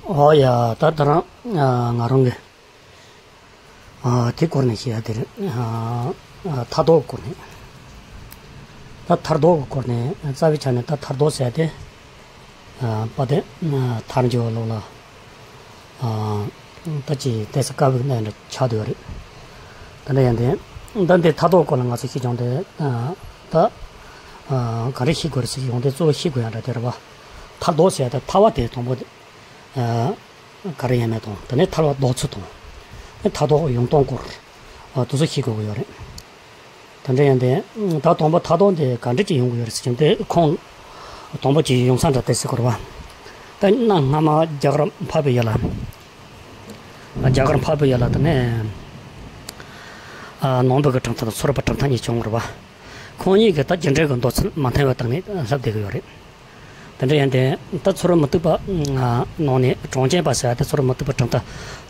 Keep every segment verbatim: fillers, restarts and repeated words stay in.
ཨོ་ཡ། ད་ད་རང་ང་རང་གི་དེ་སྐོར་ནས་བཤད་ཡ་དེ་རེད། མཐའ་ལྡོག་གི་སྐོར་ནས། ད་མཐའ་ལྡོག་གི་སྐོར་ནས་རྩ་བའི་ཆ་ནས་ད་མཐའ་ལྡོག་ཟེར་ཡ་དེ། དཔལ་ལྡན་མཐར་འགྱུར་བ་ལོག་ལ། ད་ཅི་ཏོག་ཙམ་དཀའ་བའི་གནས་འདྲ་ཆགས་བསྡད་ཡོད་རེད། ད་འདྲ་ཡིན་དེ། ད་འདི་མཐའ་ལྡོག་སྐོར་ལ་ང་ཚོ་ཤེས་ཀྱང་དེ། ད་ག་རེ་ཤེས་དགོས་རེད་ཟེར་ཡོང་དེ་གཙོ་བོ་ཤེས་དགོས་ཡ་འདྲ་དེ་རེད་བ། མཐའ་ལྡོག་ཟེར་ཡ་དེ་མཐའ་བ་དེ་དང་པོ་དེ། ག་རེ་ཡིན་མིན་དང་དེ་ནས་མཐའ་བ་ལྡོག་ཚུལ་དང་། མཐའ་ལྡོག་ཡོང་སྟངས་སྐོར། དེ་ཚོ་ཤེས་དགོས་ཀྱི་ཡོད་རེད། དེ་འདྲ་ཡིན་དེ། ད་དང་པོ་མཐའ་ལྡོག་འདི་ག་འདྲ་ཅིག་ཡོང་གི་ཡོད་རེད་ཟེར་གྱིན་དེ་ཁོང་དང་པོ་ཅིག་ཡོང་ས་འདྲ་དེ་ཟེར་དགོས་རེད་བ། ད་གནའ་སྔ་མ་རྒྱ་གར་འཕགས་པའི་ཡུལ་ལ། རྒྱ་གར་འཕགས་པའི་ཡུལ་ལ་དེ་ནས་ནང་པའི་གི་གྲུབ་མཐའ་དང་ཚོ་རབ་པའི་གྲུབ་མཐའ་གཉིས་བྱུང་བ་རེད་བ། ཁོང་གཉིས་ཀྱི་ད་རྒྱུ་འབྲས་ཀྱི་མདོ་ཚུལ་མ་མཐུན་པའི་སྟེང་ནས་སླེབས་བསྡད་ཀྱི་ཡོད་རེད། དེ་འདྲ་ཡིན་ཏེ། ད་ཚུར་མུ་སྟེགས་པ་ནང་ནས་གྲངས་ཅན་པ་ཟེར་ཡ་དེ་ཚུར་མུ་སྟེགས་པ་གྲུབ་མཐའ་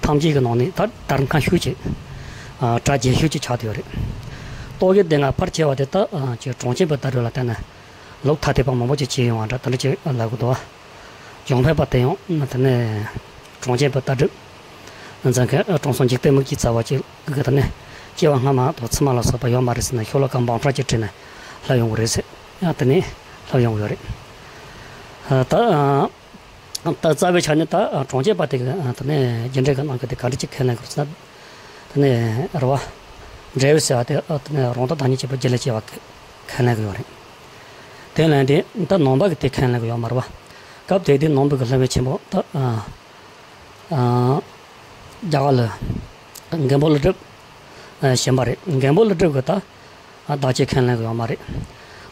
ཐམས་ཅད་ཀྱི་ནང་ནས་ད་དར་མཁན་ཤོས་ཅིག་གྲགས་ཆེ་ཤོས་ཅིག་ཆགས་བསྡད་ཡོད་རེད། རྟོག་གེ་སྡེ་ལྔ་ཕལ་ཆེ་བ་དེ་ད་ཅིག་གྲངས་ཅན་པའི་ལྟ་གྲུབ་ལ་བརྟེན་ནས་ལུགས་ཐ་དད་པ་མང་པོ་ཅིག་བྱས་ཡོང་བ་འདྲ་དེ་འདྲ་ཅིག་ལབ་གི་འདུག་བ། བྱང་ཕན་པ་དེ་ཡང་དེ་ནས་གྲངས་ཅན་པའི་ལྟ་གྲུབ། འཛིན་མཁན་དྲང་སྲོང་འཇིག་རྟེན་མིག་གིས་རྩ་བ་ཅིག་གི་དེ་ནས་སྐྱེ་བ་སྔ་མ་དང་ཕྱི་མ་ལ་སོགས་པ་ཡོད་མ་རེད་ཟེར་ནས་ཤོ་ལོ་ཀ་འབུམ་ཕྲག་གཅིག་བྲིས་ནས་ལྷབ་ཡོང་གི་རེད་ཟེར། ཡང་དེ་ནས་ལྷབ་ཡོང་གི་ཡོད་རེད། ད་ད་རྩ་བའི་ཆ་ནས་ད་གྲངས་ཅན་པ་དེ་གི་དེ་ནས་རྒྱུ་འབྲས་ཀྱི་རྣམ་འགྱུར་དེ་ག་འདྲ་ཅིག་ཁས་ལེན་དགོས་ཟེར་ན། དེ་ནས་རེད་བ། འབྲས་བུ་ཟེར་བ་དེ་དེ་ནས་རང་དང་བདག་ཉིད་གཅིག་པུ་རྒྱུད་ལ་སྐྱེ་བ་ཁས་ལེན་གི་ཡོད་རེད། དེ་ལན་དེ་ད་ནང་པ་གི་དེ་ཁས་ལེན་གི་ཡོད་མ་རེད་བ། སྐབས་དེ་དུས་ནང་པའི་གི་བསླབ་པའི་ཆེན་པོ་ད། རྒྱ་གར་ལ་མགོན་པོ་ཀླུ་སྒྲུབ་ཞེན་པ་རེད། མགོན་པོ་ཀླུ་སྒྲུབ་ཀྱིས་ད་བདག་བསྐྱེད་ཁས་ལེན་གི་ཡོད་མ་རེད།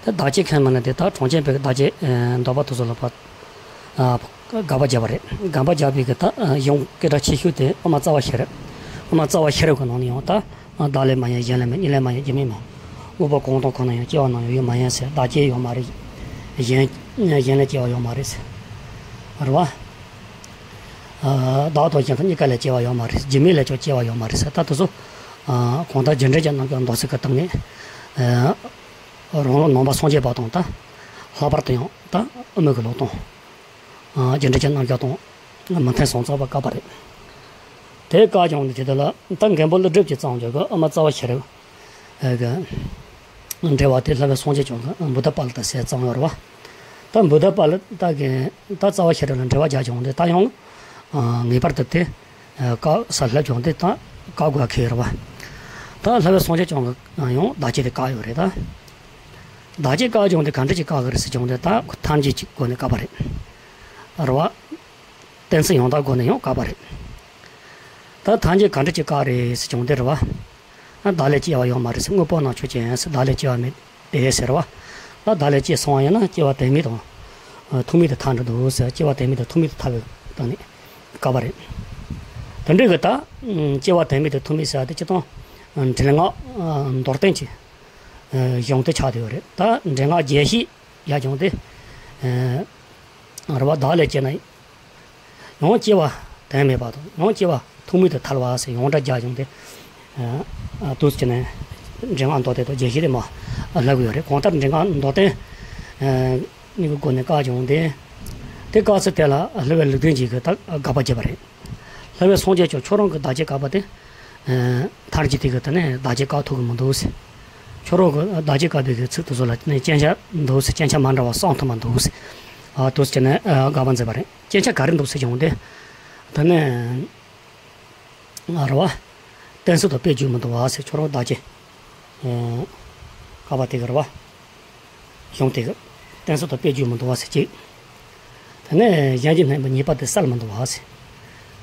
ད་བདག་བསྐྱེད་ཁས་མ་ལེན་དེ་ད་གྲངས་ཅན་པའི་བདག་བསྐྱེད་འདོད་པ་དེ་ཚོ་ལ་ཕར་དགག་པ་བརྒྱབ་པ་རེད། དགག་པ་བརྒྱབ་པའི་གི་ད་ཡང་སྐད་གྲགས་ཆེ་ཤོས་དེ་དབུ་མ་རྩ་བ་ཤེས་རབ། དབུ་མ་རྩ་བ་ཤེས་རབ་ཀྱི་ནང་ནས་ཡང་ད་བདག་ལས་མ་ཡིན་གཞན་ལས་མིན་གཉིས་ལས་མ་ཡིན་རྒྱུ་མེད་མིན། དངོས་པོ་གང་དང་གང་ན་ཡང་སྐྱེ་བ་ནམ་ཡང་ཡོད་མ་ཡིན་ཟེར། བདག་བསྐྱེད་ཡོད་མ་རེད། གཞན་གཞན་ལས་སྐྱེ་བ་ཡོད་མ་རེད་ཟེར། རེད་བ། བདག་དང་གཞན་གཉིས་ཀ་ལས་སྐྱེ་བ་ཡོད་མ་རེད། རྒྱུ་མེད་ལས་ཀྱང་སྐྱེ་བ་ཡོད་མ་རེད་ཟེར། ད་དེ་ཚོ་གང་ལྟར་རྒྱུ་འབྲས་ཀྱི་རྣམ་གཞག་མདོ་ཚིག་གི་སྟེང་ནས་རང་ལུགས་ནང་པ་སངས་རྒྱས་པ་དང་ད་ལྷག་པར་དུ་ཡང་ད་དབུ་མའི་གི་ལུགས་དང་རྒྱུ་འབྲས་ཀྱི་རྣམ་གཞག་དང་མི་མཐུན་སོང་ཙམ་པ་བཀག་པ་རེད། དེ་བཀག་ཀྱང་དེ་དེ་ལ་ད་མགོན་པོ་ཀླུ་སྒྲུབ་ཀྱིས་བརྩམས་ཀྱང་གི་དབུ་མ་རྩ་བ་ཤེས་རབ་གི་འགྲེལ་བ་དེ་བསླབ་པའི་སངས་རྒྱས་བྱུང་གི་བུདྡྷ་པཱ་ལི་ཏ་ཟེར་བརྩམས་ཡོད་རེད་བ། ད་བུདྡྷ་པཱ་ལི་ཏ་གིས་ད་རྩ་བ་ཤེས་རབ་ལ་འགྲེལ་བ་རྒྱག་ཀྱང་དེ་ད་ཡང་ངེས་པར་དུ་དེ་བཀག་ས་ལྷབ་ཀྱང་དེ་ད་བཀག་དགོས་ཁེལ་རེད་བ། ད་བསླབ་པའི་སངས་རྒྱས་བྱུང་གི་ཡང་བདག་བསྐྱེད་དེ་བཀག་ཡོད་རེད་ད། བདག་བསྐྱེད་བཀག་ཀྱང་དེ་ག་འདྲ་ཅིག་བཀག་གི་རེད་ཟེར་ཀྱང་དེ་ད་ཐམས་ཅད་ཀྱི་སྒོ་ནས་བཀག་པ་རེད། རེད་བ། གཏན་ཚིགས་ཡང་དག་སྒོ་ནས་ཡང་བཀག་པ་རེད། ད་ཐམས་ཅད་ག་འདྲ་ཅིག་བཀག་རེད་ཟེར་ཀྱང་དེ་རེད་བ། བདག་ལས་སྐྱེ་བ་ཡོད་མ་རེད་ཟེར། དངོས་པོ་རྣམས་ཆོས་ཅན་ཟེར། བདག་ལས་སྐྱེ་བ་མེད་དེ་ཟེར་བ། ད་བདག་ལས་སྐྱེས་སོང་བ་ཡིན་ན་སྐྱེ་བ་དོན་མེད་དང་ཐུག་མེད་དུ་ཐལ་འགྲོ་འདུག་ཟེར། སྐྱེ་བ་དོན་མེད་དང་ཐུག་མེད་དུ་ཐལ་བའི་སྟེང་ནས་བཀག་པ་རེད། དེ་འདྲ་གི་ད་སྐྱེ་བ་དོན་མེད་དང་ཐུག་མེད་ཟེར་བ་དེ་སྤྱིར་བཏང་འབྲེལ་ངག་མདོར་བསྟན་གྱི་གཞུང་དེ་ཆགས་བསྡད་ཡོད་རེད། ད་འབྲེལ་ངག་རྒྱས་བཤད་ཡ་ཀྱང་དེ། རེད་བ། བདག་ལས་སྐྱེས་ན་ཡང་སྐྱེ་བ་དོན་མེད་པ་དང་ཡང་སྐྱེ་བ་ཐུག་མེད་དུ་ཐལ་བ་ཟེར་ཡང་སྒྲ་རྒྱག་ཀྱང་དེ། དུས་ཀྱི་ནས་འབྲེལ་ངག་མདོར་བསྟན་དང་རྒྱས་བཤད་དེ་མ་ལབ་གི་ཡོད་རེད། གང་ལྟར་འབྲེལ་ངག་མདོར་བསྟན་གཉིས་ཀྱི་སྒོ་ནས་བཀག་ཀྱང་དེ། དེ་བཀག་ཚུལ་དེ་ལ་བསླབ་པའི་ལུང་བསྟན་གྱིས་གི་ད་དགག་པ་བརྒྱབ་པ་རེད། བསླབ་པའི་སངས་རྒྱས་ཀྱང་ཁྱོད་རང་གི་བདག་བསྐྱེད་བཀག་པ་དེ། མཐར་གྱིས་དེ་གི་དེ་ནས་བདག་བསྐྱེད་བཀག་ཐུབ་གི་མི་འདུག་ཟེར། ཁྱོད་རང་གི་བདག་བསྐྱེད་བཀག་པའི་གི་ཚིག་དེ་ཚོ་ལ་དེ་ནས་སྐྱོན་ཆ་འདུག་ཟེར། སྐྱོན་ཆ་མ་འདྲ་བ་གསུམ་ཐོན་པ་འདུག་ཟེར། ཨ་དུས་ཀྱི་ནས་དགག་པ་མཛད་པ་རེད། སྐྱོན་ཆ་ག་རེ་འདུག་ཟེར་བྱུང་སྟེ། དེ་ནས་རེད་བ། གཏན་ཚིགས་དང་དཔེ་བརྗོད་མི་འདུག་བ་ཟེར། ཁྱོད་རང་བདག་བསྐྱེད་བཀག་པ་དེ་གི་རེད་བ། གཞུང་དེ་གི་གཏན་ཚིགས་དང་དཔེ་བརྗོད་མི་འདུག་བ་ཟེར་གཅིག་དེ་ནས་གཞན་གྱིས་བསྣན་པའི་ཉེས་པ་དེ་བསལ་མི་འདུག་བ་ཟེར།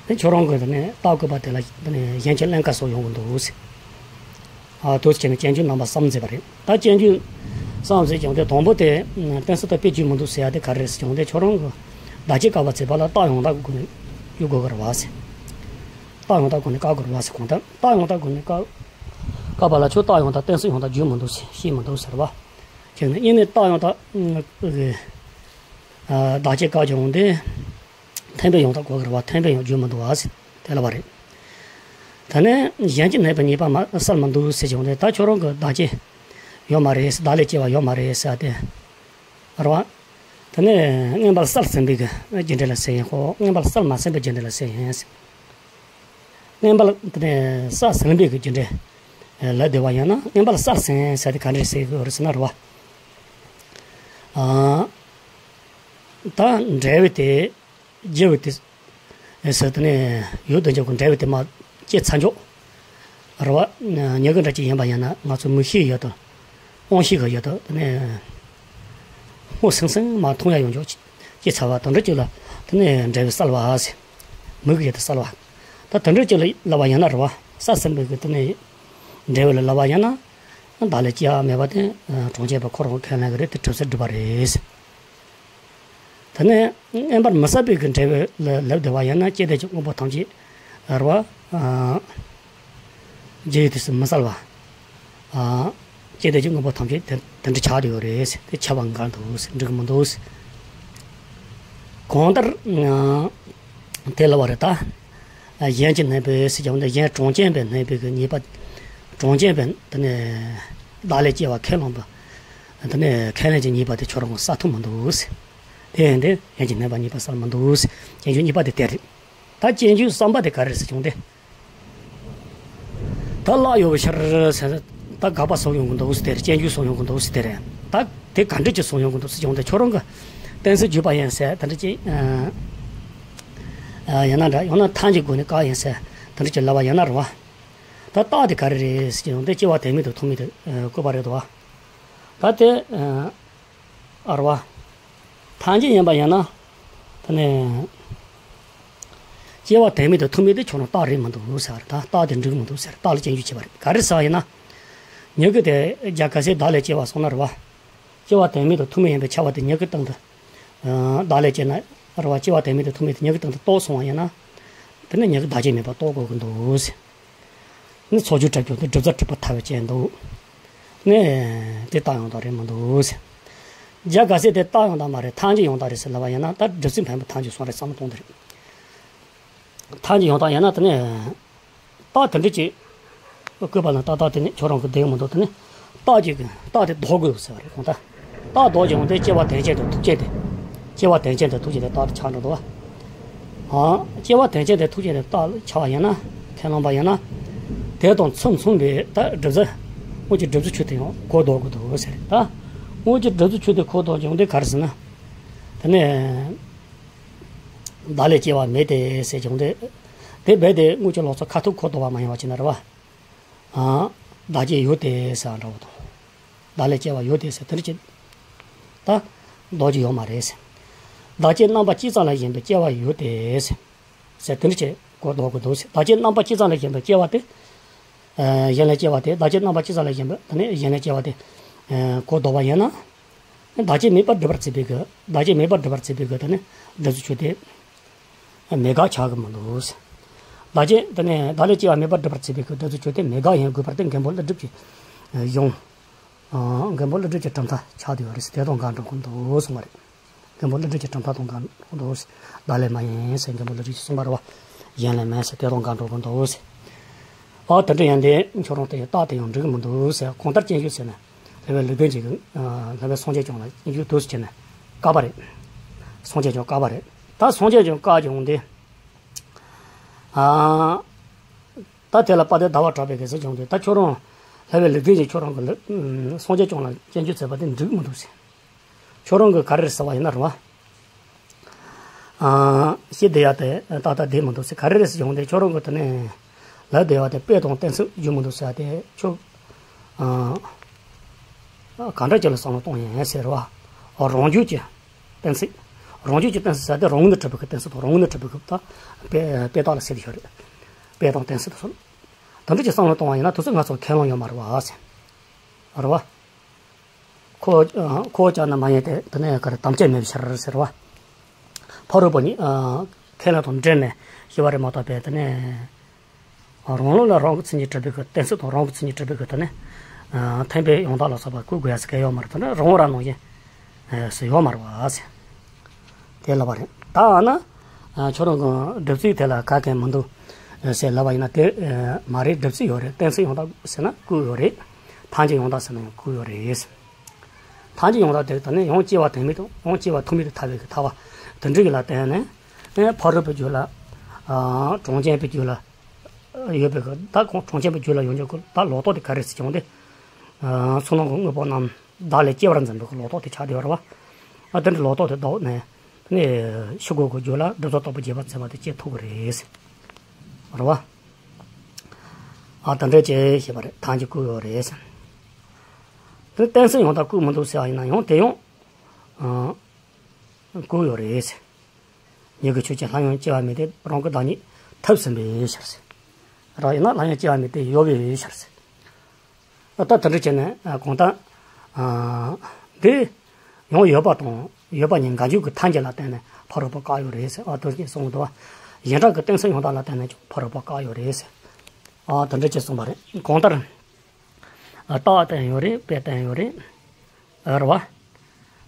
དེ་ཁྱོད་རང་གིས་དེ་ནས་བརྟག་དགོས་པ་དེ་ལ་དེ་ནས་གཞན་གྱི་ཀླན་ཀ་སོགས་ཡོང་གི་འདུག་ཟེར། ཨ་དུས་ཀྱི་ནས་སྐྱོན་བརྗོད་རྣམ་པ་གསུམ་མཛད་པ་རེད། ད་སྐྱོན་བརྗོད་གསུམ་ཟེར་ཀྱང་དེ་དང་པོ་དེ་གཏན་ཚིགས་དང་དཔེ་བརྗོད་མི་འདུག་ཟེར་ཡ་དེ་ག་རེ་རེད་ཟེར་ཀྱང་དེ་ཁྱོད་རང་གིས་བདག་བསྐྱེད་བཀག་པ་བྱས་པ་ལ་རྟགས་ཡང་དག་གི་སྒོ་ནས་བརྗོད་དགོས་ཀྱི་རེད་བ་ཟེར། རྟགས་ཡང་དག་སྒོ་ནས་བཀག་དགོས་རེད་བ་ཟེར། གང་ལྟར་རྟགས་ཡང་དག་སྒོ་ནས་བཀག་བཀག་པ་ལ་ཁྱོད་རྟགས་ཡང་དག་གཏན་ཚིགས་ཡང་དག་བརྗོད་མི་འདུག་ཟེར། བཤད་མི་འདུག་ཟེར་བ། ཅིག་ནི་ཨེ་ནི་རྟགས་ཡང་དག་གི་བདག་བསྐྱེད་བཀག་ཀྱང་དེ། མཐུན་དཔེ་ཡང་དག་དགོས་ཀྱི་རེད་བ། མཐུན་དཔེ་ཡང་བརྗོད་མི་འདུག་བ་ཟེར་དེ་ལབ་པ་རེད། ད་ནི་གཞན་གྱིས་བསྣན་པའི་ཉེས་པ་མ་བསལ་མི་འདུག་ཟེར་བྱུང་སྟེ། ད་ཁྱོད་རང་གི་བདག་བསྐྱེད་ཡོད་མ་རེད། བདག་ལས་སྐྱེ་བ་ཡོད་མ་རེད་ཟེར་ཏེ། རེད་བ། དེ་ནས་མངོན་པར་གསལ་ཟིན་པའི་གི་རྒྱུ་འབྲས་ལ་ཟེར་ཡིན། ཁོ་མངོན་པར་གསལ་མ་ཟིན་པའི་རྒྱུ་འབྲས་ལ་ཟེར་ཡིན། མངོན་པར་དེ་ནས་གསལ་ཟིན་པའི་གི་རྒྱུ་འབྲས་ལ་བསྡུ་བ་ཡིན་ན། མངོན་པར་གསལ་ཟིན་ཟེར་དེ་ག་འདྲ་ཟེར་དགོས་རེད་ཟེར་ན་རེད་བ། ཨ། ད་འབྲས་བུ་དེ། རྒྱུ་བོ་དེ། ཟེར་དེ་ནས་ཡུལ་དང་འཇོག་གི་འབྲས་བུ་དེ་མ་སྐྱེས་ཚར་འཇོག་རེད་བ། མྱུ་གུ་འདྲ་ཅིག་ཡིན་པ་ཡིན་ན་ང་ཚོ་མིག་ཤེས་ཡོད་དོ། དབང་ཤེས་ཀྱི་ཡོད་དོ། དེ་ནས་སྔོ་སིང་སིང་མ་མཐོང་ཡ་ཡོང་འཇོག་སྐྱེས་ཚར་བ་དེ་འདྲ་ཅིག་ལ་དེ་ནས་འབྲས་བུ་གསལ་བ་ཟེར། མིག་གི་ཡོད་དོ་གསལ་བ། ད་དེ་འདྲ་ཅིག་ལ་ལབ་པ་ཡིན་ན་རེད་བ། གསལ་ཟིན་པའི་གི་དེ་ནས་འབྲས་བུ་ལ་ལབ་པ་ཡིན་ན། བདག་ལས་སྐྱེ་བ་མེད་པ་དེ་གྲངས་ཅན་པ་ཁོ་རང་ཁས་ལེན་གི་རེད། དེ་གྲུབ་ཚུལ་སྒྲུབ་པ་རེད། དེ་ནས་མངོན་པར་མི་གསལ་བའི་གི་འབྲས་བུ་ལ་ལབ་བསྡད་པ་ཡིན་ན། སྐྱེ་མཐའི་གི་དངོས་པོ་ཐམས་ཅད་རེད་བ། ཨ། རྒྱུ་ཡི་དུས་སུ་མི་གསལ་བ། ཨ། སྐྱེ་མཐའི་གི་དངོས་པོ་ཐམས་ཅད་དེ་དེ་འདྲ་ཆགས་བསྡད་ཡོད་རེད། དེ་ཆགས་པ་འགལ་འདུག་འགྲིག་གི་མི་འདུག་གང་ལྟར། ཨ། དེ་ལབ་པ་རེད་ད། གཞན་གྱི་གནས་པའི་ཟེར་ཀྱང་འདི་གཞན་གྲངས་ཅན་པའི་གནས་པའི་གི་གཉིས་པ། གྲངས་ཅན་པའི་དེ་ནས་བདག་ལས་སྐྱེ་བ་ཁས་བླངས་པ། དེ་ནས་ཁས་ལེན་གྱི་གཉིས་པ་དེ་ཁྱོད་རང་གིས་གསལ་ཐུབ་མི་འདུག་ཟེར། དེ་ཡིན་ཏེ་གཞན་གྱི་གནས་པ་གཉིས་པ་གསལ་མི་འདུག་ཟེར། སྤྱོད་འཇུག་གཉིས་པ་དེ་དེ་རེད། ད་སྤྱོད་འཇུག་གསུམ་པ་དེ་ག་རེ་རེད་ཟེར་ཀྱང་དེ། ད་བརླག་ཡོད་པའི་ཕྱིར་ཟེར། ད་དགག་པ་གསུངས་ཡོང་གི་འདུག་ཟེར་དེ་རེད། སྤྱོད་འཇུག་གསུངས་ཡོང་གི་འདུག་ཟེར་དེ་རེད། ད་དེ་ག་འདྲ་ཅིག་གསུངས་ཡོང་གི་འདུག་ཟེར་ཀྱང་དེ་ཁྱོད་རང་གིས་གཏན་ཚིགས་བརྗོད་པ་ཡིན་ཟེར་དེ་འདྲ་ཅིག་ཨ། ཨ། ཡང་ན་འདྲ། ཡང་ན་ཐལ་འགྱུར་སྒོ་ནས་བཀག་ཡིན་ཟེར་དེ་འདྲ་ཅིག་ལབ་པ་ཡིན་ན་རེད་བ། ད་རྟགས་དེ་ག་རེ་རེད་ཟེར་ཀྱང་དེ་སྐྱེ་བ་དོན་མེད་དང་ཐུག་མེད་དུ་ཨ་བཀོད་པ་རེད་དོ། ད་དེ་ཨ་རེད་བ། ཐལ་འགྱུར་ཡིན་པ་ཡིན་ན། དེ་ནས་སྐྱེ་བ་དོན་མེད་དང་ཐུག་མེད་དེ་ཁྱོད་རང་རྟགས་རེད་མི་འདུག་ཟེར། ད་རྟགས་དེ་འགྲིག་མི་འདུག་ཟེར། རྟགས་ལ་སྤྱོད་འཇུག་བྱེད་པ་རེད། ག་རེ་ཟེར་བ་ཡིན་ན། མྱུ་གུ་དེ་རྒྱ་ག་ཟེར་བདག་ལས་སྐྱེ་བ་སོང་ན་རེད་བ། སྐྱེ་བ་དོན་མེད་དང་ཐུག་མེད་ཡིན་པའི་ཁྱབ་པ་དེ་མྱུ་གུའི་སྟེང་དུ། ཨ། བདག་ལས་སྐྱེས་ན་རེད་བ། སྐྱེ་བ་དོན་མེད་དང་ཐུག་མེད་དེ་མྱུ་གུའི་སྟེང་དུ་རྟོགས་སོང་བ་ཡིན་ན། དེ་ནི་མྱུ་གུ་བདག་རྐྱེན་མེད་པར་རྟོགས་དགོས་ཀྱི་འདུག་ཟེར། ནི་ཚོགས་རྒྱུ་གྲུབ་ཀྱང་དེ་སྒྲུབ་རྩ་གྲུབ་པར་ཐལ་བའི་རྐྱེན་འདུག་ནི་དེ་རྟགས་ཡང་དག་རེད་མི་འདུག་ཟེར། རྒྱ་ག་ཟེར་དེ་རྟགས་ཡང་དག་མ་རེད། ཐལ་འགྱུར་ཡང་དག་རེད་ཟེར་ལབ་པ་ཡིན་ན། ད་སྒྲུབ་ཚུལ་འཕེན་པ་ཐལ་འགྱུར་སོང་རེད། བསམ་བློ་གཏོང་དེ་རེད། ཐལ་འགྱུར་ཡང་དག་ཡིན་ན་དེ་ནི། རྟགས་དེ་འདྲ་ཅིག་བཀོད་པ་ན་ཏག་ཏག་དེ་ནི་ཁྱོད་རང་གི་བདེན་མི་འདུག་དེ་ནི་རྟགས་ཀྱི་རྟགས་དེ་ལྡོག་དགོས་ཟེར་བ་རེད། གང་ལྟར་རྟགས་ལྡོག་ཀྱང་དེ་སྐྱེ་བ་དོན་ཅན་དང་ཐུག་རྐྱེན་དེ། སྐྱེ་བ་དོན་ཅན་དང་ཐུག་རྐྱེན་དེ་རྟགས་དེ་ཆགས་འགྲོ་འདུག་བ། ཨ། སྐྱེ་བ་དོན་ཅན་དེ་ཐུག་རྐྱེན་དེ་རྟགས་ཆགས་པ་ཡིན་ན། ཁས་བླངས་པ་ཡིན་ན། དེ་དང་ཚུལ་མཚུངས་པའི་ད་སྒྲུབ་རྩ། དངོས་ཀྱི་སྒྲུབ་རྩི་ཆོས་དེ་ཡང་གོ་ལྡོག་དགོས་འདུག་ཟེར། ད་དངོས་ཀྱི་སྒྲུབ་རྩི་ཆོས་དེ་གོ་ལྡོག་ཀྱང་དེ་ག་རེ་ཟེར་ན། དེ་ནས། བདག་ལས་སྐྱེ་བ་མེད་དེ་ཟེར་ཀྱང་དེ། དེ་རྦད་དེ་དངོས་ཀྱི་ལོག་རྟོག་ཁ་ཐུག་གོ་ལྡོག་པ་མ་ཡིན་པ་ཅིག་ན་རེད་བ། ཨ། བདག་རྐྱེན་ཡོད་དེ་ཟེར་བ་འདྲ་བོ་དང་། བདག་ལས་སྐྱེ་བ་ཡོད་དེ་ཟེར་དེ་འདྲ་ཅིག་ད་ལྡོག་རྒྱུ་ཡོད་མ་རེད་ཟེར། བདག་རྐྱེན་རྣམ་པ་གཅིག་ཙམ་ལ་ཞེན་པའི་སྐྱེ་བ་ཡོད་དེ་ཟེར། ཟེར་དེ་འདྲ་ཅིག་གོ་ལྡོག་དགོས་འདུག་ཟེར། བདག་རྐྱེན་རྣམ་པ་གཅིག་ཙམ་ལ་ཞེན་པའི་སྐྱེ་བ་དེ། ཨ། གཞན་ལས་སྐྱེ་བ་དེ། བདག་རྐྱེན་རྣམ་པ་གཅིག་ཙམ་ལ་ཞེན་པའི་དེ་ནས་གཞན་ལས་སྐྱེ་བ་དེ། ཨ། གོ་ལྡོག་པ་ཡིན་ན། བདག་རྐྱེན་མེད་པར་སྒྲུབ་པར་བྱེད་པའི་གི། བདག་རྐྱེན་མེད་པར་སྒྲུབ་པར་བྱེད་པའི་གི་དེ་ནི་སྒྲུབ་རྩི་ཆོས་དེ་མེད་དགག་ཆགས་ཀྱི་མི་འདུག་ཟེར། བདག་རྐྱེན་དེ་ནི་བདག་ལས་སྐྱེ་བ་མེད་པར་སྒྲུབ་པར་བྱེད་པའི་གི་སྒྲུབ་རྩི་ཆོས་དེ་མེད་དགག་ཡིན་དགོས་པར་ཐལ། མགོན་པོ་ཀླུ་སྒྲུབ་ཀྱི་གཞུང་། ཨ། མགོན་པོ་ཀླུ་སྒྲུབ་ཀྱི་གྲུབ་མཐའ་ཆགས་བསྡད་ཡོད་རེད་ཟེར། དེ་དང་འགལ་འགྲོ་གི་འདུག་གསུངས་པ་རེད། མགོན་པོ་ཀླུ་སྒྲུབ་ཀྱི་གྲུབ་མཐའ་དང་འགལ་འགྲོ་གི་འདུག་ཟེར། བདག་ལས་མ་ཡིན་ཟེར་མགོན་པོ་ཀླུ་སྒྲུབ་ཀྱིས་གསུངས་པ་རེད་བ། གཞན་ལས་མིན་ཟེར། དེ་དང་འགལ་འགྲོ་གི་འདུག་ཟེར། ཨ། དེ་འདྲ་ཡིན་དེ་ཁྱོད་རང་དེ་ཡི་རྟགས་དེ་ཡང་འགྲིག་གི་མི་འདུག་ཟེར། གང་ལྟར་སྤྱོད་འཇུག་ཟེར་ན། བསླབ་པའི་ལུང་བསྟན་གྱི། ཨ། བསླབ་པའི་སངས་རྒྱས་བསྐྱངས་ལ་སྤྱོད་འཇུག་ཏུ་ཟེར་ནས་བཀག་པ་རེད། སངས་རྒྱས་བསྐྱངས་བཀག་པ་རེད། ད་སངས་རྒྱས་བསྐྱངས་བཀག་ཀྱང་འདི། ཨ། ད་དེ་ལ་དཔལ་ལྡན་ཟླ་བ་གྲགས་པས་ག་ཟེར་བྱུང་དུས། ད་ཁྱོད་རང་བསླབ་པའི་ལུང་བསྟན་གྱིས་ཁྱོད་རང་གི་ལུ། ཨ། སངས་རྒྱས་བསྐྱངས་ལ་སྤྱོད་འཇུག་མཛད་པ་དེ་འགྲིག་མི་འདུག་ཟེར། ཁྱོད་རང་གིས་ག་རེ་ཟེར་བ་ཡིན་ན་རེད་བ། ཨ། ཞེས་བསྡད་ཡ་དེ་ཏག་ཏག་བསྡད་མི་འདུག་ཟེར། ག་རེ་རེད་ཟེར་བྱུང་དུས། ཁྱོད་རང་གིས་དེ་ནས་ལབ་བསྡད་ཡ་དེ་དཔེ་དང་གཏན་ཚིགས་བརྗོད་མི་འདུག་ཟེར་ཡ་དེ་ཁྱོད། ཨ། གང་འདྲ་ཅིག་ལ་བསམ་བློ་གཏོང་ཡིན་ཟེར་བ། རང་རྒྱུད་ཀྱི་གཏན་ཚིགས། རང་རྒྱུད་ཀྱི་གཏན་ཚིགས་ཟེར་དེ་རང་ངོས་ནས་གྲུབ་པའི་གི་གཏན་ཚིགས་དང་། རང་ངོས་ནས་གྲུབ་པའི་གི་ད་དཔེ་དཔེ་རྟགས་ལ་ཟེར་གྱི་ཡོད་རེད། དཔེ་དང་གཏན་ཚིགས་དང་སོགས། དེ་འདྲ་ཅིག་བསམ་བློ་གཏོང་བ་ཡིན་ན་དེ་ཚོ་ང་ཚོ་ཁས་བླངས་ཡོད་མ་རེད་བ་ཟེར། རེད་བ། ཁོ། ཁོ་བོ་ཅག་ནི་མ་ཡིན་ཏེ། དེ་ནས་ག་རེ་དམ་བཅའ་མེད་པའི་ཕྱིར་ཟེར་བ། ཕ་རོལ་པོ་གཉིས། ཨ། ཁས་ལེན་དང་འབྲེལ་ནས་ཞེས་པ་རེད་མ་གཏོགས་པའི་དེ་ནས། རང་ལུགས་ལ་རང་གི་མཚན་ཉིད་གྲུབ་པའི་གི་གཏན་ཚིགས་དང་། རང་གི་མཚན་ཉིད་གྲུབ་པའི་གི་དེ་ནས། ཨ། མཐུན་དཔེ་ཡང་དག་ལ་སོགས་པ་བཀོད་དགོས་ཡ་ཟེར་གི་ཡོད་མ་རེད། དེ་ནས་རང་རང་ནང་བཞིན། ཨ། ཟེར་ཡོད་མ་རེད་བ་ཟེར། དེ་ལབ་པ་རེད། ད་འོ་ན། ཨ། ཁྱོད་རང་གི་སྒྲུབ་ཚུལ་དེ་ལ་ག་གེ་མི་འདུག་ཟེར་ལབ་པ་ཡིན་ན་དེ། ཨ། མ་རེད། སྒྲུབ་ཚུལ་ཡོད་རེད། གཏན་ཚིགས་ཡང་དག་ཟེར་ན་བཀོད་ཡོད་རེད། ཐལ་འགྱུར་ཡང་དག་ཟེར་ན་ཡང་བཀོད་ཡོད་རེད། ཐལ་འགྱུར་ཡང་དག་དེ་ད་ནི་ཡང་སྐྱེ་བ་དོན་མེད་དང་ཡང་སྐྱེ་བ་ཐུག་མེད་དུ་ཐལ་བའི་གི་ཐལ་བ་དེ་འདྲ་གི་ལ་བརྟེན་ནས། ཨེ་ཕ་རོལ་པོའི་རྒྱུད་ལ། ཨ་གྲངས་ཅན་པའི་རྒྱུད་ལ་ཡོད་པའི་གི་ད་གང་གྲངས་ཅན་པའི་རྒྱུད་ལ་ཡོང་རྒྱུ་གི་ད་ལོག་རྟོག་དེ་ག་རེ་ཟེར་ཀྱང་དེ། ཨ་བསོད་ནམས་ཀྱི་དངོས་པོ་རྣམས་བདག་ལས་སྐྱེ་བར་འཛིན་པའི་གི་ལོག་རྟོག་དེ་ཆགས་བསྡད་ཡོད་རེད་བ། ཨ་དེ་འདྲ་ལོག་རྟོག་དེ་ལྡོག་ནས་དེ་ནས་ཕྱི་རྒོལ་གྱི་རྒྱུད་ལ་སྒྲིབ་སོགས་རྟོག་པའི་རྗེས་དཔག་ཚད་མ་དེ་སྐྱེ་ཐུབ་ཀྱི་རེད། རེད་བ། ཨ་དེ་འདྲ་བྱས་ཞེས་པ་རེད། ཐལ་འགྱུར་བཀོད་ཡོད་རེད། དེ་གཏན་ཚིགས་ཡང་དག་བཀོད་མི་འདུག་ཟེར་བ་ཡིན་ན་ཡང་དེ་ཡང་། ཨ་བཀོད་ཡོད་རེད། ཉིད་ཀྱི་ཆོས་ཅན་སླར་ཡང་སྐྱེ་བ་མེད་དེ་རང་གི་བདག་ཉིད་ཐབས་ཟིན་པའི་ཕྱིར་ཟེར། རང་ཡིན་ན་སླར་ཡང་སྐྱེ་བ་མེད་དེ་ཡོད་པའི་ཕྱིར་ཟེར། ད་དེ་འདྲ་བྱས་ནས་གང་ལྟར། ཨ་འདི་ཡང་ཡོད་པ་དང་ཡོད་པ་ཉིད་འགལ་འབྱུང་གི་ཐལ་འགྱུར་ལ་བརྟེན་ནས་ཕ་རོལ་པོ་བཀག་ཡོད་རེད་ཟེར། ཨ་དོན་གྱིས་གསུངས་འདུག་བ། གཞན་དག་གི་གཏན་ཚིགས་ཡང་དག་ལ་བརྟེན་ནས་ཀྱང་ཕ་རོལ་པོ་བཀག་ཡོད་རེད་ཟེར། ཨ་དེ་འདྲ་བྱས་གསུངས་པ་རེད། གང་ལྟར། ཨ་ལྟ་བ་བསྟན་ཡོད་རེད། དཔེ་བསྟན་ཡོད་རེད། ཨ་རེད་བ།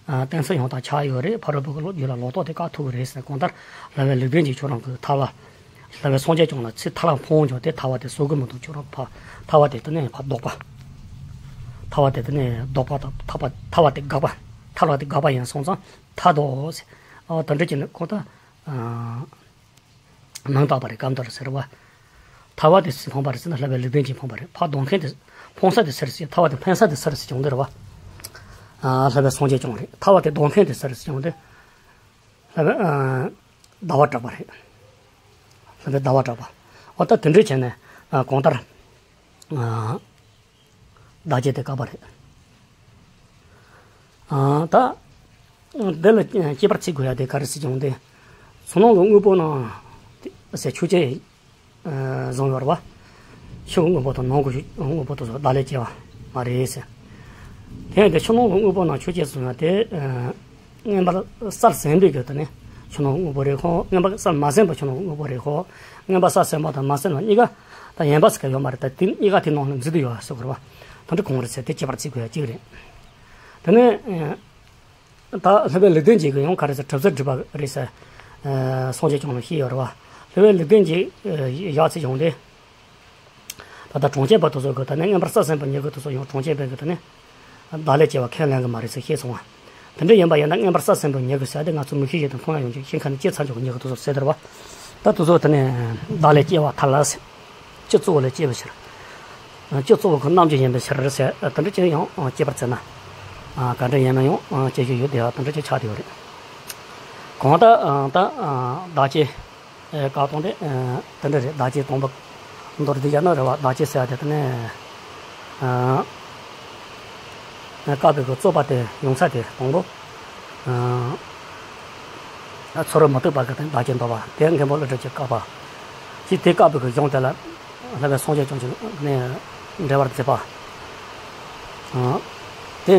ཨ་གཏན་ཚིགས་ཡང་དག་ཆགས་ཡོད་རེད། ཕ་རོལ་པོ་གི་ལོག་རྒྱུད་ལ་ལོག་རྟོག་དེ་བཀག་ཐུབ་ཀྱི་རེད་ཟེར། གང་ལྟར་བསླབ་པའི་ལུགས་ལྡན་གྱིས་ཁྱོད་རང་གི་ཐལ་བ། བསླབ་པའི་སངས་རྒྱས་བསྐྱངས་ལ་ཚིག་ཐལ་བ་འཕངས་ཀྱང་དེ་ཐལ་བ་དེ་བཟོད་ཀྱི་མི་འདུག་ཁྱོད་རང་ཕ་ཐལ་བ་དེ་དེ་ནས་ཕ་ལྡོག་པ། ཐལ་བ་དེ་དེ་ནས་ལྡོག་པ་དང་ཐལ་བ་ཐལ་བ་དེ་དགག་པ། ཐལ་བ་དེ་དགག་པ་ཡིན་སོང་ཙང་ཐལ་ལྡོག་ཟེར། ཨ་དེ་འདྲ་བྱས་ནས་གང་ལྟར། ཨ། མིང་བཏགས་པ་རེད། སྐབས་འདིར་ཟེར་བ། ཐལ་བ་དེ་སུས་འཕངས་པ་རེད་ཟེར་ན་བསླབ་པའི་ལུགས་ལྡན་གྱིས་འཕངས་པ་རེད། ཕ་ལྡོག་མཁན་དེ། འཕངས་ས་དེ་སུ་རེད་ཟེར། ཐལ་བ་དེ་འཕེན་ས་དེ་སུ་རེད་ཟེར་ཀྱང་འདི་རེད་བ། ཨ་བསླབ་པའི་སངས་རྒྱས་བསྐྱངས་རེད། ཐལ་བ་དེ་ལྡོག་མཁན་དེ་སུ་རེད་ཟེར་ཀྱང་འདི། བསླབ་པའི་ཨ་ཟླ་བ་གྲགས་པ་རེད། བསླབ་པའི་ཟླ་བ་གྲགས་པ། འོ་ད་དེ་འདྲ་བྱས་ནས་ཨ་གང་ལྟར། ཨ། བདག་བསྐྱེད་དེ་བཀག་པ་རེད། ཨ་ད། འདི་ལ་སྐྱེས་པར་བྱེད་དགོས་ཡ་དེ་ག་རེ་ཟེར་ཀྱང་དེ། བསོད་ནམས་ཀྱི་དངོས་པོ་རྣམས་ཟེར་ཆོས་ཅན། ཨ་བཟུང་ཡོད་རེད་བ། ཕྱི་གི་དངོས་པོ་དང་ནང་གི་དངོས་པོ་དེ་ཚོ་བདག་ལས་སྐྱེ་བ་མ་རེད་ཟེར། དེ་ཡང་དེ་ཕྱི་ནང་གི་དངོས་པོ་རྣམས་ཆོས་ཅན་ཟེར་ན་དེ། ཨ། མངོན་པར་གསལ་ཟིན་པའི་གི་དེ་ནི་ཕྱི་ནང་དངོས་པོ་རེད་ཁོ། མངོན་པར་གསལ་མ་ཟིན་པ་ཕྱི་ནང་དངོས་པོ་རེད་ཁོ། མངོན་པར་གསལ་ཟིན་པ་དང་མ་ཟིན་པ་གཉིས་ཀ་ད་ཡིན་པ་ཟེར་གི་ཡོད་མ་རེད། ད་དེ་གཉིས་ཀ་དེ་ནང་ལ་འཛུལ་དུ་ཡོད་ཟེར་དགོས་རེད་བ། དེ་འདྲ་གང་རེད་ཟེར་དེ་སྐྱེས་པར་བྱེད་དགོས་ཡ་གཅིག་རེད། དེ་ནི་ད་བསླབ་པའི་ལུགས་ལྡན་གྱིས་གི་ཡང་ག་རེ་ཟེར། གྲུབ་ཚུལ་སྒྲུབ་པ་རེད་ཟེར། སངས་རྒྱས་བསྐྱངས་ལ་བཤད་ཡོད་རེད་བ། བསླབ་པའི་ལུགས་ལྡན་གྱིས་བཞག་ཚེ་ཡང་དེ། ད་ལྟ་གྲངས་ཅན་པ་དེ་ཚོ་གི་ད་ནི་མངོན་པར་གསལ་ཟིན་པ་ཉིད་ཀྱི་དེ་ཚོ་ཡང་གྲངས་ཅན་པའི་གི་ད་ནི་བདག་ལས་སྐྱེ་བ་ཁས་ལེན་གི་མ་རེད་ཟེར་བཤད་སོང་བ། དེ་འདྲ་ཡིན་པ་ཡིན་ན་མངོན་པར་གསལ་ཟིན་པ་ཉིད་ཀྱི་ཟེར་དེ་ང་ཚོ་མིག་ཤེས་ཤིག་དང་མཐོང་ཡ་ཡོང་རྒྱུ་ཤིང་ཁ་ནས་སྐྱེས་ཚར་ཆོག་གི་ཉིད་ཀྱི་དེ་ཚོ་ཟེར་དེ་རེད་བ། ད་དེ་ཚོ་ད་ནི་བདག་ལས་སྐྱེ་བ་ཐལ་ཟེར། སྤྱི་གཙོ་བོ་ལས་སྐྱེ་བའི་ཕྱིར། སྤྱི་གཙོ་བོ་གི་རྣམ་འགྱུར་ཡིན་པའི་ཕྱིར་ཟེར། དེ་འདྲ་ཅིག་ཡང་སྐྱེས་པར་བྱས་ན། ག་འདྲ་ཡིན་ན་ཡང་སྐྱེ་རྒྱུ་ཡོད་དེ་དེ་འདྲ་ཅིག་ཆགས་བསྡད་ཡོད་རེད། གང་ལྟར་ད་བདག་བསྐྱེད། ཨེ་བཀག་སྟངས་དེ་ཨེ་དེ་འདྲ་རེད། བདག་བསྐྱེད་དང་པོ་མདོར་བསྡུས་བྱས་ན་རེད་བ། བདག་བསྐྱེད་ཟེར་ཡ་དེ་དེ་ནས་ཨེ་བཀག་པའི་གི་རྩོད་པ་དེ་ཡོང་ས་དེ་དང་པོ་ཨེ་ཚོར་བ་མི་རྟག་པ་གི་དེ་བདག་བསྐྱེད་འདོར་བ་དེ་མཁན་པོ་ཀླུ་སྒྲུབ་ཀྱིས་བཀག་པ། ཅིག་དེ་བཀག་པའི་གི་གཞུང་དེ་ལ་བསླབ་པའི་སངས་རྒྱས་བསྐྱངས་ཀྱིས་ནས་འགྲེལ་པར་མཛད་པ། ཨ་དེ།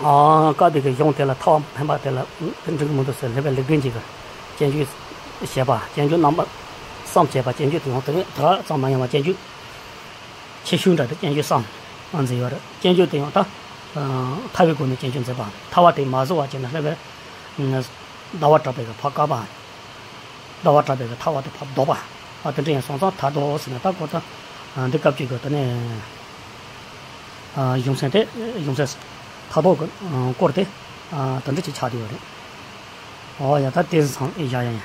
ཨ་བཀག་པའི་གི་གཞུང་དེ་ལ་ཐལ་བ་འཕེན་པ་དེ་ལ་དེ་འགྲིག་གི་མི་འདུག་ཟེར་བསླབ་པའི་ལུགས་ལྡན་གྱིས་སྐྱོན་བརྗོད་བྱས་པ། སྐྱོན་བརྗོད་རྣམ་པ་གསུམ་བྱས་པ། སྐྱོན་བརྗོད་དེ་ཡང་དེ་དག་ཙམ་མ་ཡིན་པ་སྐྱོན་བརྗོད་ཆེ་ཤོས་འདྲ་དེ་སྐྱོན་བརྗོད་གསུམ་མཛད་ཡོད་རེད། སྐྱོན་བརྗོད་དེ་ཡང་ད་ཐལ་བའི་སྒོ་ནས་སྐྱོན་བརྗོད་མཛད་པ། ཐལ་བ་དེ་མ་བཟོ་བ་བྱས་ན་བསླབ་པའི་ཟླ་བ་གྲགས་པའི་གི་ཕ་བཀག་པ། ཟླ་བ་གྲགས་པའི་གི་ཐལ་བ་དེ་ཕར་ལྡོག་པ། ཨ་དེ་འདྲ་ཡིན་སོང་ཙང་ཐལ་ལྡོག་ཟེར་ནས་ད་གོ་ད་འདི་སྐབས་ཀྱི་གི་དེ་ནས་གཞུང་ཚན་དེ་གཞུང་ཚན་ཐལ་ལྡོག་གི་སྐོར་དེ་དེ་འདྲ་ཅིག་ཆགས་བསྡད་ཡོད་རེད། ཨོ་ཡ་ད་དེ་ཚང་ཡ་ཡ་ཡ།